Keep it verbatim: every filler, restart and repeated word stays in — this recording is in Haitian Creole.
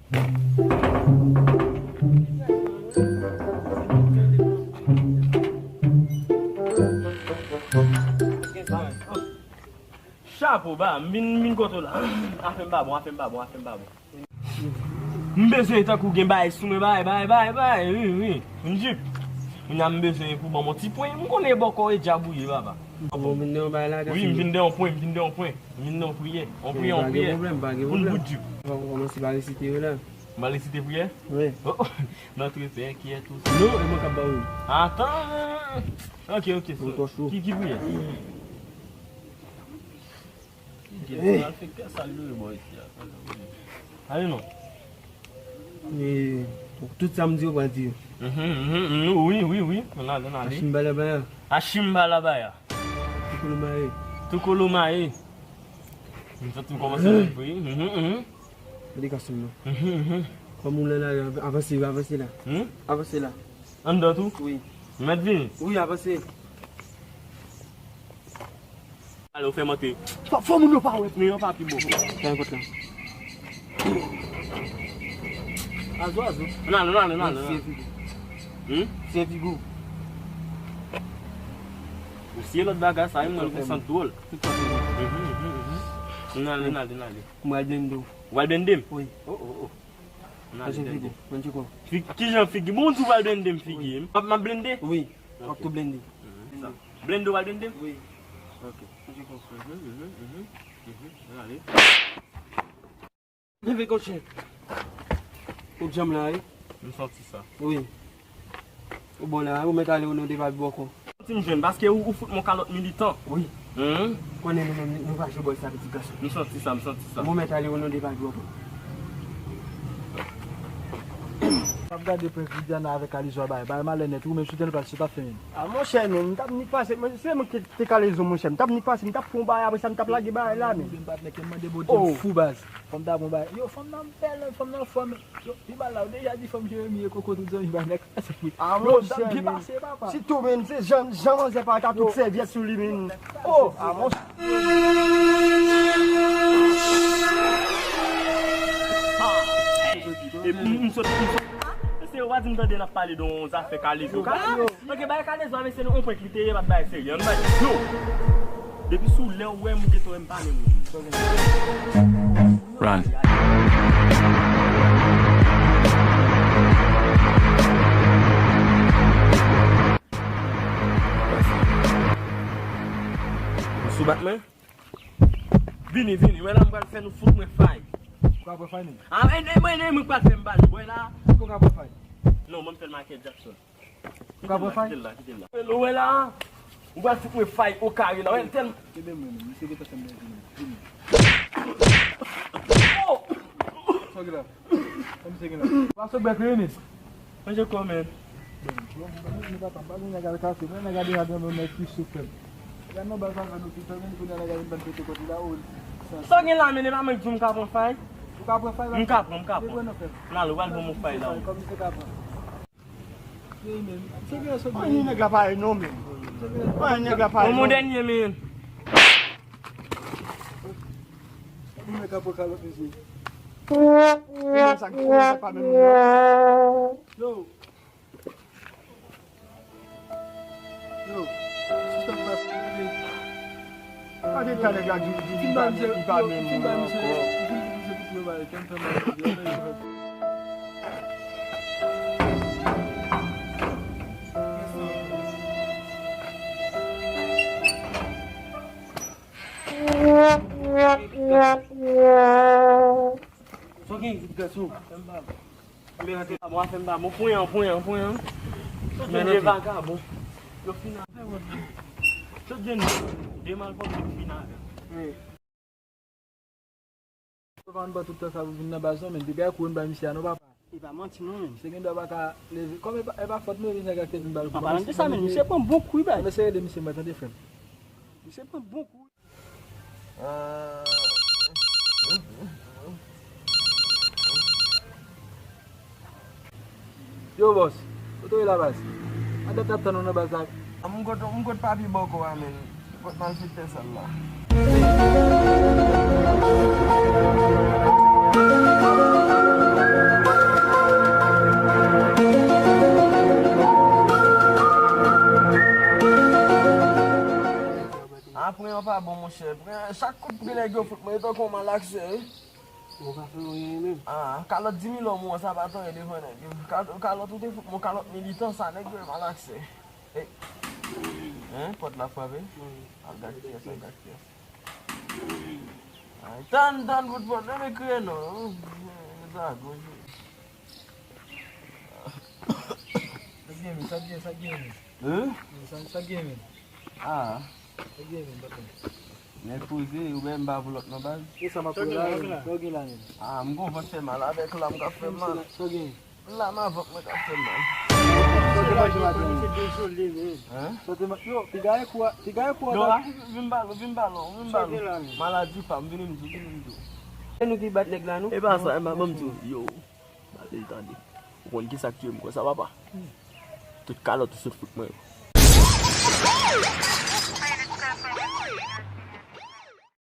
Chapo ba, m vin, m vin kote w la. Afè m pa bon, afè m pa bon, afè m pa bon. M bezwen tankou gen bagay sou mwen, bagay, bagay, bagay, bagay, wi, wi. M jip. Kounye a m bezwen pou ban m yon ti pwen, m konnen bòkò e djab ou ye, papa. Bon, m vin de yon bagay la, wi, m vin de yon pwen, m vin de yon pwen. M vin de yon priyè, yon priyè, yon priyè. Pa gen pwoblèm, pa gen pwoblèm. Pou n bout jip. Bon, kòmanse pa resite yo la. M pa resite priyè? Wi. Oh, oh. Notre Père qui es aux cieux. Non, e mwen k ap ba ou. Atan. Ok, ok, so. Ki, ki priyè? Ale non. E, tout sa m di yo pral di yo. Mhm, mhm, mhm, wi, wi, wi. Ann ale, ann ale. Achimbalabaya. Achimbalabaya. Tukulumaye. Tukulumaye. M santi m kòmanse vin pri. Mhm, mhm. Gade gason m nan. Mhm, mhm. Kòm ou lè la, avanse, avanse la. Hmm? Avanse la. Anndan tou? Wi. Mèt vini? Wi, avanse. Ale, ou fè m antre. Fò, fò moun yo pa wè. Men yo pa pi bon. Fè yon kote la. Azo, azo. Nan, nan, nan, nan, nan. Syen figo. Hmm? Syen figo. Ou siye lòt bagay sa, mwen, mwen santi dwòl. Tout sa. Mhm, mhm, mhm. Nan, nan, nan, nan. Mwen al blende w. Ou al blende m? Wi. Oh, oh, oh. Nan, al blende. Mwen di kon. Fi-, kijan figi? Bon, ou di w al blende m figi. M ap, m ap blende? Wi. Ok. W ap tou blende. Mhm. Blende w al blende? Wi. Ok. Mhm, mhm, mhm, mhm. Ale. Leve kòchè. Ou djanm la, wi. M santi sa. Wi. Ou bon la, ou mèt ale o non de Baby Bòkò. Santi m jwenn, paske ou, ou fout m yon kalòt militan. Wi. Mhm. Konnen nou menm, nou pa jwe bòl sa, pitit gason. M santi sa, m santi sa. Ou mèt ale o non de Baby Bòkò. M ap gade Prince Viviana avèk Kalizo a bay, bay malè nèt, ou menm si w te nan plas, se pa fè menm. A, monchè, non, m t ap nik pase, men se mwen ki te Kalizo, monchè, m t ap nik pase, m t ap fè yon bagay, apre sa, m t ap lage bagay la, men. M pa t nèk, m mande Bondye, m fou baz. Fanm ta bon bagay. Yo, fanm nan bèl, fanm nan fò, men. Yo, pi mal la, ou deja di fanm Jeremi e koko tout zanmi bay nèg. A, yo, monchè, m ap byen pase, papa. Sitou, men, se jan, jan manzè pa ka tout sèvyèt sou li, men. Oh, a, monchè. E m, m sot, m sot. Se yo pa di m tande n ap pale de yon zafè Kalezo. Kalezo. Ok, bay Kalezo, men se yon prank li te ye, pa t bay serye. Ann bay. Yo. Depi sou lè ou wè m, ou gentan wè m pa menm moun. Run. Ou sou bat mwen? Vini, vini. Wè la, m pral fè nou fout mwen fay. Ou ka pran fay, men? A, e, e, mwen, e, mwen pral fè m bal. Wè la. Ou ka pran fay? Non, mwen m fè l Michael Jackson. Ou ka pran fay? Kite l la, kite l la. Ou wè la, ou pral fout mwen fay o kare la. Wè l tèlman. Kenbe mwen, men. Misye gentan fè m bèl vini. Vini. Oh! Sa w gen la? Sa misye gen la? Pa sot bèk li, Enis. Manje kò, men. Bon, bon, bon, men papa, m pa gen nèg al kase. Mwen nèg a deja gen yon nèg ki sou fè m. Gade nan baz la, gade nou ki fè m, kounye a nèg a vin ban pete kòt li la, o, sa. Sa w gen la, men, e pa mwen ki di w m ka pran fay? Ou ka pran fay la? M ka pran, m ka pran. N ale, w al ban m yon fay la. Kòm misye ka pran. Mwen, nèg la pa non, men. Mwen, nèg la pa non. Yon dènye, men. Mwen ka pran kalòt, mesye. Mwen sa ki fè sa pa menm moun. Yo. Yo. Sispann pase. Gade ta nèg la di, di, di, pa menm, di pa menm moun ankò. Sa w gen, pitit gason? Bon, afè m pa bon. Pran, pran, pran. Sot jwenn de vagabon. Yo fin avè w. Sot jwenn de malpwòpte yo fin avè w. Yo pa konn pran tout tan sa pou vin nan baz non, men depi a kou yo n bay misye a non, papa. E pa manti non, men. Misye gen dwa pa ka leve. Kòm e pa, e pa fòt nou, e nèg la te vin ba l kou. An palan de sa, men, misye pran bon kou, wi, bay. Mesye ede misye, mwen, tande, frè m. Misye pran bon kou. Yo, bòs, kote w ye la, baz? A dat n ap tann ou nan baz la. M kot, m kot papi bòkò a, men. M kot malfektè sal la. Monchè, pran chak kout pwen nèg yo fout mwen, yo tankou yon malakse, wi. Ou pa fè anyen menm. Ah, kalòt di mil an mwen, sa pa t anyen devan nèg yo. Kal-, kalòt ou te fout mwen, kalòt militan, sa nèg yo e malakse. Ey. Hein, pòt la frape? Wi. Al gad kiyès, al gad kiyès. Ay, tann, tann, bout pòt, leve kriye non. Sa gwo. Sa k gen, men? Sa k gen, sa k gen, men? Hein? Sa, sa k gen, men? Ah. Sa k gen, men, patwon? Men poze, ou menm m pa pou lòt non baz. E sa m ap wè la, men? Sa w gen la, men? Ah, m gon vant fè mal avèk la, m ka fè mal. Sa w gen? La m avòk mwen k ap fè mal. Sa w te manje maten an? Hein? Sa w te ma-, yo, piga e kou a, piga e kou a. Yo, ah, vin balo, vin balo, vin balo. Maladi pa m, vin m di, vin m di. E nou ki bat nèg la, non? E pa sa, e pa ban m di w, yo. Ba l tande. Ou konn kisa k tiye m konsa, papa? Tout kalòt ou sot fout mwen yo.